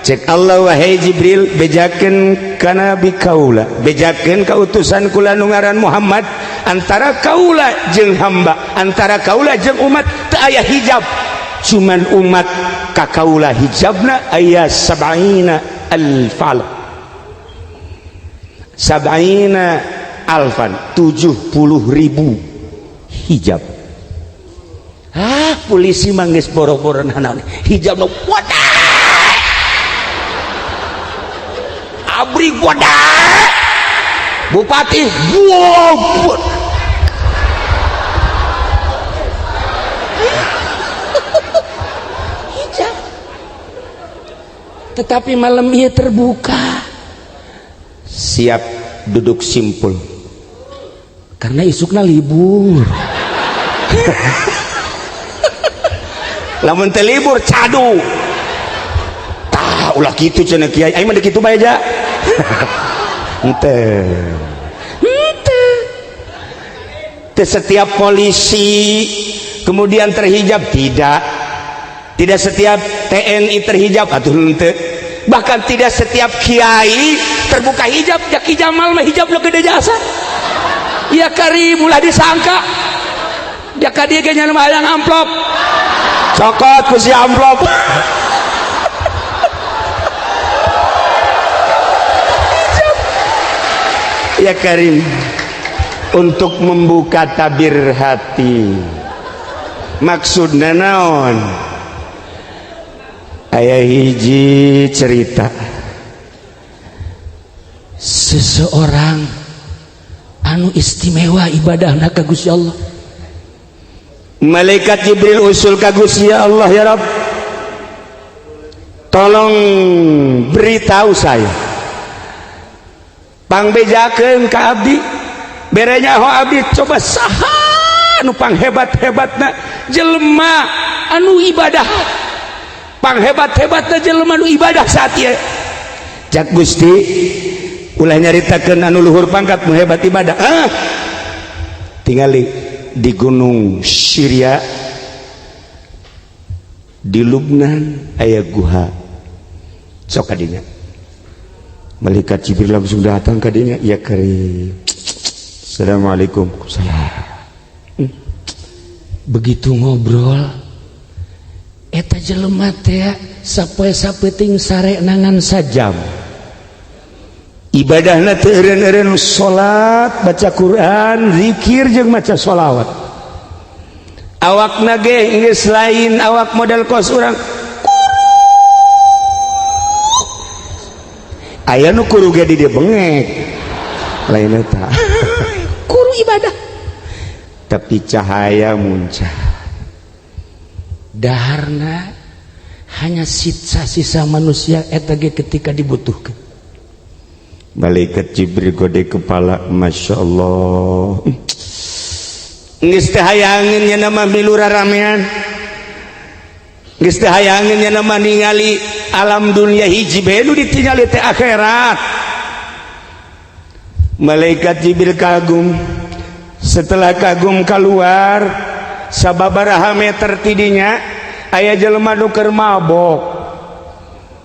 Cek Allah, wahai Jibril, bejakeun ka nabi kaula, bejakeun ka utusan kula nu ngaran Muhammad, antara kaula jeung hamba, antara kaula jeung umat teu aya hijab, cuman umat ka kaula hijabna aya sab'ina alfal, sab'ina alfan, 70.000 hijab. Ah, polisi mah geus boro-boro nanaon hijab nu wadah, abri wadah, bupati wow. Hijab, tetapi malam ia terbuka, siap duduk simpul karena isukna libur. Lamun teh libur cadu tah, ulah kitu cenah kiai, aing mah kitu bae ja. Henteu, henteu. Teu setiap polisi kemudian terhijab, tidak. Tidak setiap TNI terhijab atuh, henteu. Bahkan tidak setiap kiai terbuka hijab. Jaki Jamal mah hijab nu gede jasa ya karim, ulah disangka jaka dia ge nya hayang amplop, cokot ku si amplop. Ya karim, untuk membuka tabir hati maksudna naon? Aya hiji cerita seseorang anu istimewa ibadahna ka Gusti Allah. Malaikat Jibril usul ka Gusti Allah, ya Rabb, tolong beritahu saya, pangbejakeun ka abdi, bere nyaho abdi, coba saha anu panghebat-hebatna jelema anu ibadah, panghebat-hebatna jelema anu ibadah saat ieu. Cak Gusti, ulah nyaritakeun anu luhur pangkat nu hebat ibadah. Ah, tingali di gunung Syria, di Lubnan aya guha, sok kadinya. Malaikat Jibril langsung datang kadinya. Ya karim, assalamualaikum. Salam. Begitu ngobrol eta jelema teh sapoe sapeuting sare nangan sajam, ibadahna teu eureun-eureun salat, baca Quran, zikir jeung maca sholawat. Awakna ge geus lain awak model kos urang, aya nu kuru ge di dieu bengek, lain eta kuru ibadah, tapi cahaya muncah daharna hanya sisa-sisa manusia eta ge ketika dibutuhkan. Malaikat Jibril gode kepala, masya Allah, geus teu hayangeun nya nama milu raramean, geus teu hayangeun nya nama ningali alam dunia, hiji bae nu ditingali teh akhirat. Malaikat Jibril kagum. Setelah kagum keluar sababaraha meter tidinya aya jelema nu keur mabok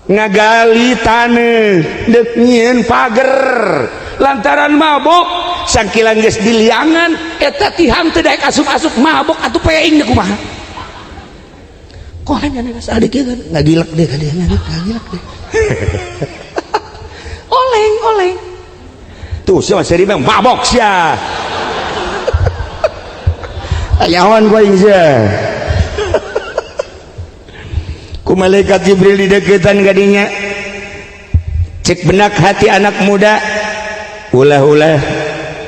ngagali taneuh deuk nyieun pager. Lantaran mabok sangkilan geus diliangan eta tihang teu daek asup-asup, mabok atuh peing deuk kumaha. Kolem nya geus adik ieu ngagilek deh ka dieu, ngagilek deh. Oleng oleng tuh sia seri bang mabok sia. Ayawan ku aing sia. Ku malaikat Jibril dideketan kadinya. Cek benak hati anak muda, ulah-ulah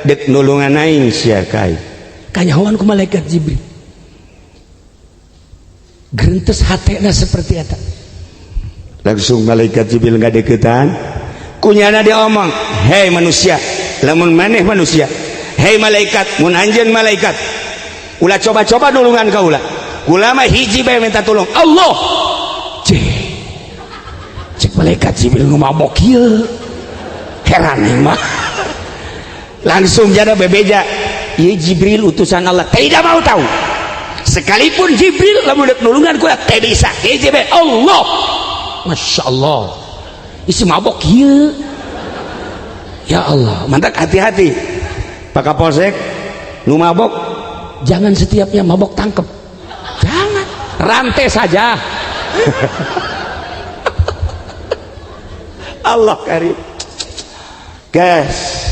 dek nulungan aing sia kai. Kanyahoan ku malaikat Jibril, gerentes hatena seperti eta. Langsung malaikat Jibril ngadeketan kunyana, diomong, hei manusia, lamun maneh manusia, hei malaikat, mun anjeun malaikat, ulah coba-coba nulungan kaula, kula mah hiji bae minta tolong Allah. Cek cek malaikat Jibril, ngomong kieu heran aing mah. Langsung jada bebeja, ieu Jibril utusan Allah, tidak mau tahu, sekalipun Jibril lamun dek nulungan kula teu bisa, hiji bae Allah. Masya Allah. Isi mabok kieu. Ya Allah, mantap hati-hati. Pak Kapolsek nu mabok jangan setiapnya mabok tangkep. Jangan, rantai saja. Allah karim. Guys,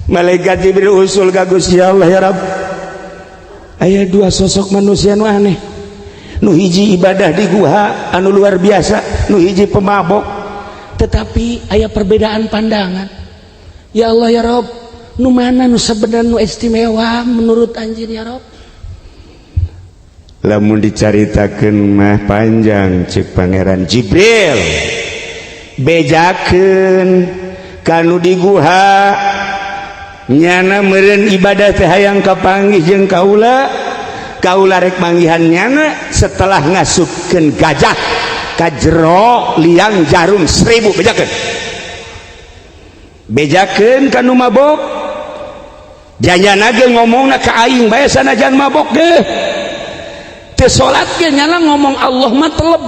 malaikat Jibril usul ka Gusti Allah, ya Rabb. Aya dua sosok manusia nu aneh. Nu hiji ibadah di guha anu luar biasa, nu hiji pemabok. Tetapi aya perbedaan pandangan. Ya Allah ya Rabb, nu mana nu sebenarnya nu istimewa menurut anjeun ya Rabb? Lamun dicaritakeun mah panjang cek Pangeran Jibril. Bejakeun kanu di guha nyana meureun ibadah teh hayang kapanggih jeung kaula, kaula rek manggihan nyana setelah ngasupkeun gajah ka jero liang jarum 1000. Bejakeun, bejakeun kanu mabok, janyana ge ngomongna ka aing bae sanajan mabok ge teu salat ge nyana ngomong Allah mah teleb,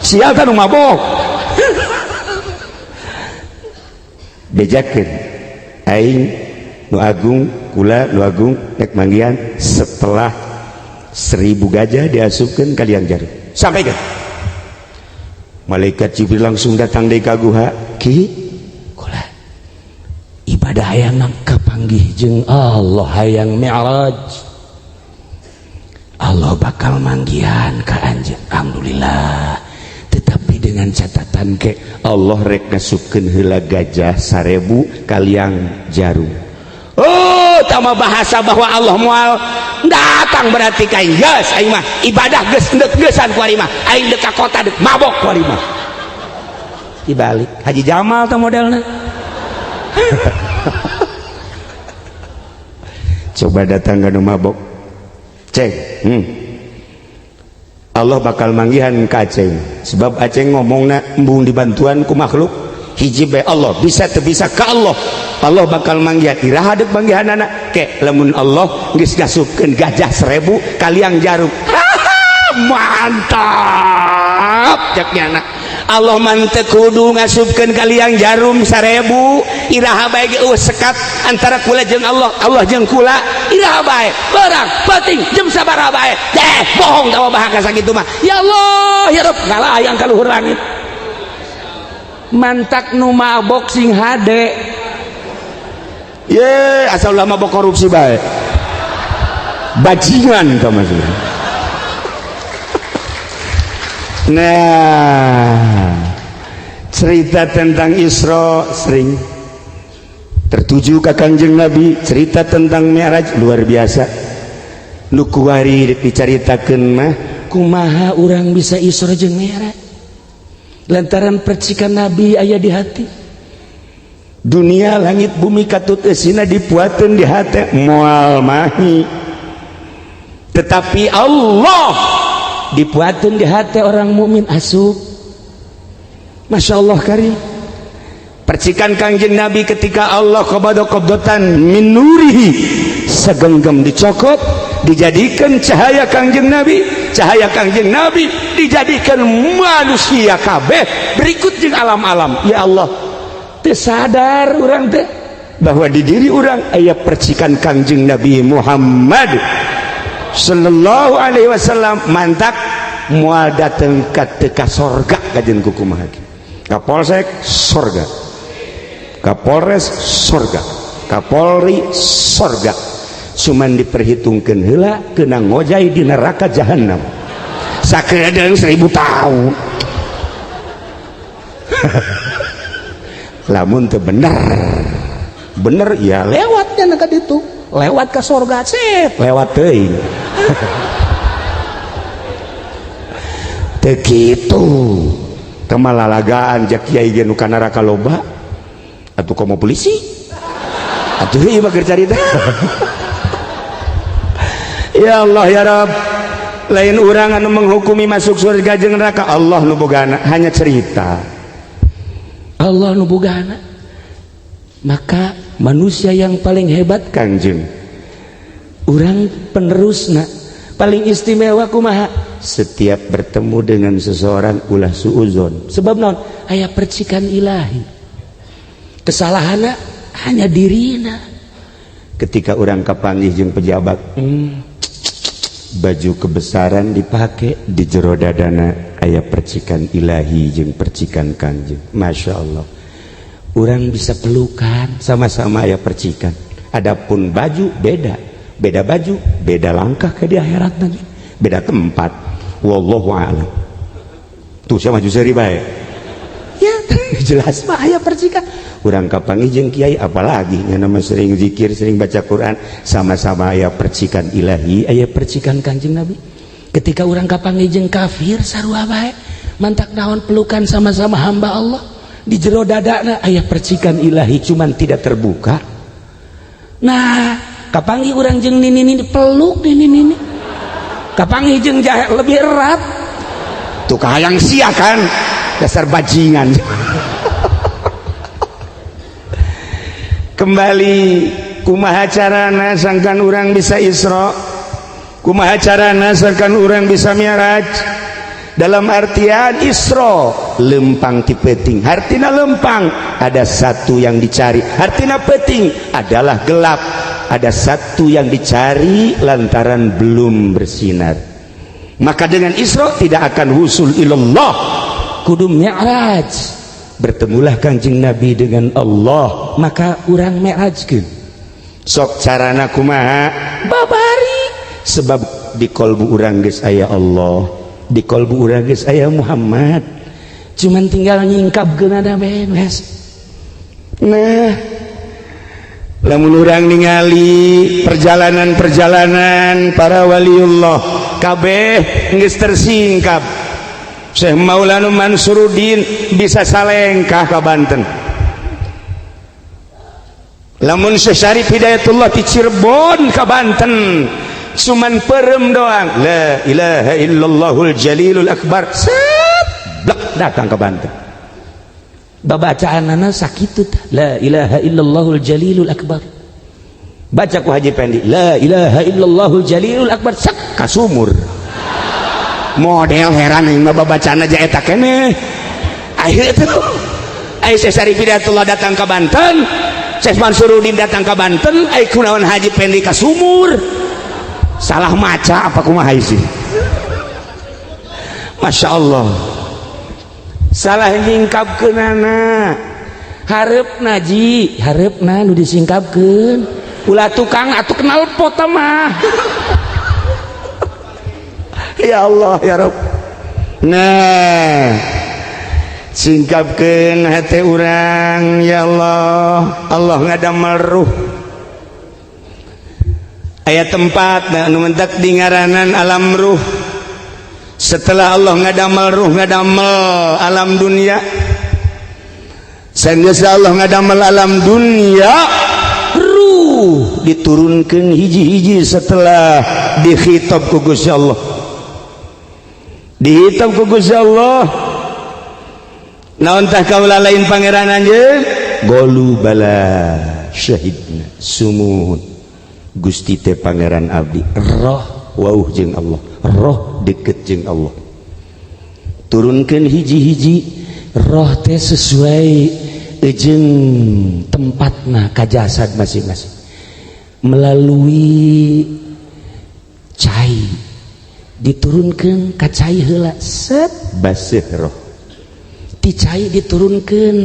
sial tah nu mabok. Bejakeun aing nu agung, kula nu agung rek manggihan setelah 1000 gajah diasupkeun ka liang jarum. Sampaikan. Malaikat Jibril langsung datang deui ka guha, ki kula ibadah hayang kapanggih jeung Allah, hayang mi'raj. Allah bakal manggihan ka anjeun. Alhamdulillah. Tetapi dengan catatan ke Allah rek ngasupkeun heula gajah 1000 ka liang jarum. Oh, tama bahasa bahwa Allah moal datang berarti ka aing geus aing mah ibadah geus endek geusan ku ari mah aing deuk ka kota deuk mabok ku ari mah. Dibalik Haji Jamal teh modelna. Coba datang ka nu mabok. Ceng, Allah bakal manggihan ka Aceng sebab Aceng ngomongna embung dibantuan ku makhluk hiji bae Allah bisa teu bisa ka Allah. Allah bakal manggihan iraha deuk manggihanana ke lamun Allah geus ngasupkeun gajah 1000 ka liang jarum. Mantap cek nyana. Allah mah teu kudu ngasupkeun ka liang jarum 1000, iraha bae ge eueuh sekat antara kula jeung Allah, Allah jeung kula iraha bae berang penting jam sabaraha bae deh bohong tawa bahasa sakitu mah. Ya Allah ya Rabb ngalayang ka luhur langit. Mantak nu mabok sing hade ye asal ulah mabok korupsi bae bajingan tah maksudna. Nah, cerita tentang Isra sering tertuju ke Kanjeng Nabi, cerita tentang Mi'raj luar biasa. Nu kuari dicaritakeun mah kumaha urang bisa Isra jeung Mi'raj lantaran percikan Nabi aya di hati. Dunia langit bumi katut eusina dipuateun di hati moal mahi, tetapi Allah dipuateun di hati orang mukmin asup. Masya Allah karim. Percikan Kangjeng Nabi ketika Allah qabada qabdatan min nurihi, segenggam dicokot dijadikan cahaya Kangjeng Nabi, cahaya Kangjeng Nabi dijadikan manusia kabeh berikut jeung alam-alam. Ya Allah, teu sadar urang teh bahwa di diri urang aya percikan Kangjeng Nabi Muhammad sallallahu alaihi wasallam. Mantak moal dateng ka teu ka sorga kajeun kumaha ge. Kapolsek sorga, Kapolres sorga, Kapolri sorga, cuman diperhitungkeun heula kena ngojay di neraka jahanam sakedeung 1000 tahun. Lamun teu bener bener ya lewatnya ka ditu, lewat ke sorga sip, lewat teuing. Teu kitu kemalalagaan jak kiai ge nu ka neraka loba atuh komo polisi atuh ieu mah keur carita. Ya Allah ya Rabb, lain urang anu menghukumi masuk surga jeung neraka, Allah nu bogana, hanya cerita Allah nu bogana. Maka manusia yang paling hebat Kangjeng, urang penerusna paling istimewa kumaha? Setiap bertemu dengan seseorang ulah suuzon, sebab naon? Aya percikan ilahi. Kesalahanna hanya dirina. Ketika orang kapanggih jeung pejabat, baju kebesaran dipakai, di jero dadana aya percikan ilahi jeung percikan Kangjeng. Masya Allah, orang bisa pelukan, sama-sama aya percikan. Adapun baju beda, beda baju, beda langkah ke di akhirat nanti, beda tempat. Wallahu a'lam. Tuh, saya maju seri baik ya, jelas mah aya percikan. Urang kapanggih jeung kiai, apalagi nya nama sering zikir, sering baca Quran, sama-sama aya percikan ilahi, aya percikan Kanjeng Nabi. Ketika urang kapanggih jeung kafir, sarua bae. Mantak naon, pelukan, sama-sama hamba Allah. Di jero dadana aya percikan ilahi, cuman tidak terbuka. Nah, kapanggih urang jeung nini nini, peluk nini nini. Kapanggih jeung jahe, lebih erat. Tuh, kahayang sia kan, dasar bajingan. Kembali, kumaha carana sangkan urang bisa Isra? Kumaha carana sangkan urang bisa Mi'raj? Dalam artian Isra lempang ti peuting. Artina lempang, ada satu yang dicari. Artina peuting adalah gelap, ada satu yang dicari lantaran belum bersinar. Maka dengan Isra tidak akan wusul ilallah, kudu Mi'raj. Bertemulah Kanjeng Nabi dengan Allah, maka urang Mi'rajkeun. Sok, carana kumaha? Babari, sebab di kolbu urang geus aya Allah, di kolbu urang geus aya Muhammad, cuman tinggal nyingkapkeun ada beres. Nah, lamun urang ningali perjalanan-perjalanan para waliullah, kabeh geus tersingkap. Syekh Maulana Mansuruddin bisa salengkah ke Banten. Lamun Syekh Syarif Hidayatullah di Cirebon ke Banten, cuman perem doang, la ilaha illallahul jalilul akbar, set, blak, datang ke Banten. Babacaanana sakitu, la ilaha illallahul jalilul akbar. Baca ku Haji Pendi, la ilaha illallahul jalilul akbar, sak kasumur. Model heran yang mah, babacaan aja eta keneh. Akhir itu ayo Syekh Syarif Hidayatullah datang ke Banten, Syekh Mansuruddin datang ke Banten, ayo kunaon Haji Pendi ka sumur? Salah maca apa kumaha sih? Masya Allah, salah nyingkapkeunana. Hareup ji, hareupna nu disingkapkeun, ulah tukang atuh kenal pot mah. Ya Allah, ya Rob. Nah, singkapkeun hati urang. Ya Allah, Allah ngadamel ruh aya tempat, nah, nu mentak di ngaranan alam ruh. Setelah Allah ngadamel ruh, ngadamel alam dunia. Sanggeus Allah ngadamel alam dunia, ruh diturunkan hiji-hiji. Setelah dikhitab ku Gusti Allah, dikhitab ku Gusti Allah, naon tah? Kaula lain pangeran anjeun? Qalu bala syahidna. Sumuhun, Gusti teh pangeran abdi. Roh wauh jeung Allah, roh deket jeung Allah. Turunkan hiji-hiji roh teh sesuai jeung tempatna ka jasad masing-masing. Melalui cai, diturunkan ka cai heula, set, baseuh roh. Ti cai diturunkan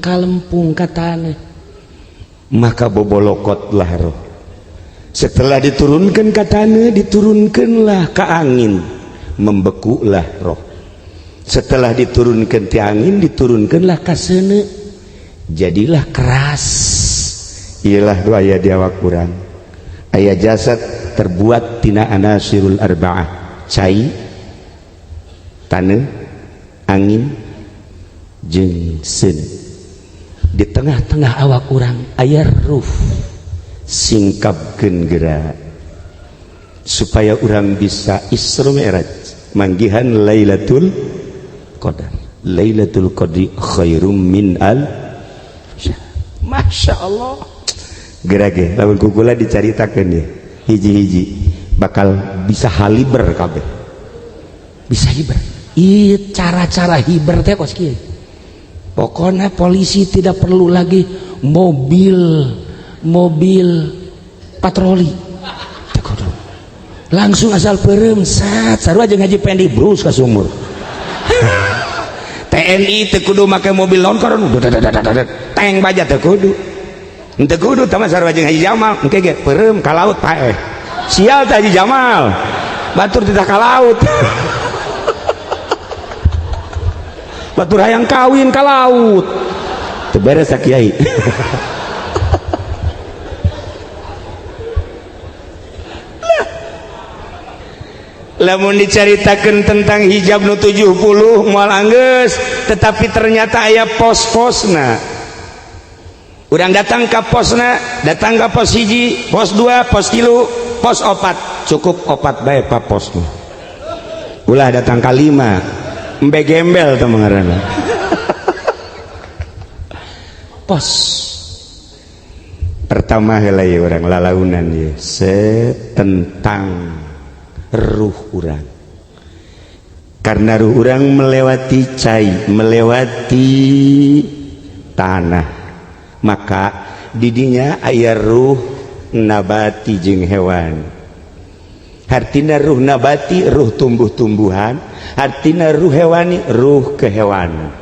ka lempung, ka tanah, maka bobolokotlah roh. Setelah diturunkan ke tanah, diturunkanlah ke angin, membekulah roh. Setelah diturunkan ti angin, diturunkanlah ke seuneu, jadilah keras. Iyalah aya di awak urang, aya jasad terbuat tina anasirul arba'ah, cai, tanah, angin, jeung seuneu. Di tengah-tengah awak urang aya ruh. Singkapkeun geura supaya urang bisa Isra Mi'raj, manggihan Lailatul Qadar. Lailatul Qadri khairum min al. Masya Allah, geura ge lamun ku kula dicaritakeun ya hiji-hiji, bakal bisa haliber kabeh. Bisa hiber. Ieu cara-cara hiber teh kos kieu. Pokoknya polisi tidak perlu lagi mobil mobil patroli. Teu kudu. Langsung asal peureum sat sarua jeung Haji Pendi brus ka sumur. TNI teu kudu make mobil naon koron tank baja teu kudu. Teu kudu tah sarua jeung Haji Jamal engke ge peureum ka laut paeh. Sial teh Haji Jamal. Batur tidak ka laut. Batur hayang kawin ka laut. Teu beres kiai. Lamun dicaritakeun tentang hijab nu 70 moal anggeus, tetapi ternyata aya pos-posna. Urang datang ka posna, datang ka pos 1, pos 2, pos 3, pos 4, cukup 4 bae pa posna. Ulah datang ka 5, embe gembel teh ngaranna. Pos pertama heula ieu urang lalaunan ieu tentang ruh urang. Karena ruh urang melewati cai, melewati tanah, maka didinya aya ruh nabati jeung hewan. Hartina ruh nabati ruh tumbuh-tumbuhan, hartina ruh hewani ruh kehewanan.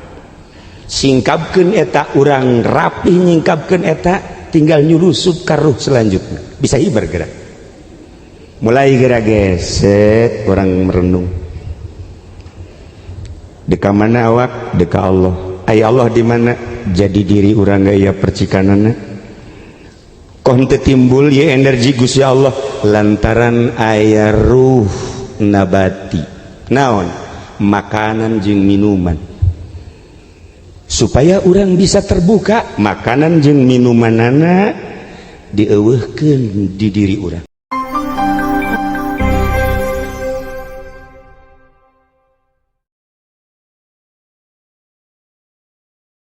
Singkapkeun eta urang rapih nyingkapkeun eta tinggal nyulusup ka ruh selanjutnya. Bisa hiber gerak. Mulai gerak geset orang merenung. Deka mana awak? Deka Allah. Ay Allah di mana? Jadi diri urang gaya percikanana. Kon teu timbul ye energi Gusti Allah lantaran aya ruh nabati. Naon? Makanan jeung minuman. Supaya urang bisa terbuka, makanan jeung minumanana dieuweuhkeun di diri urang.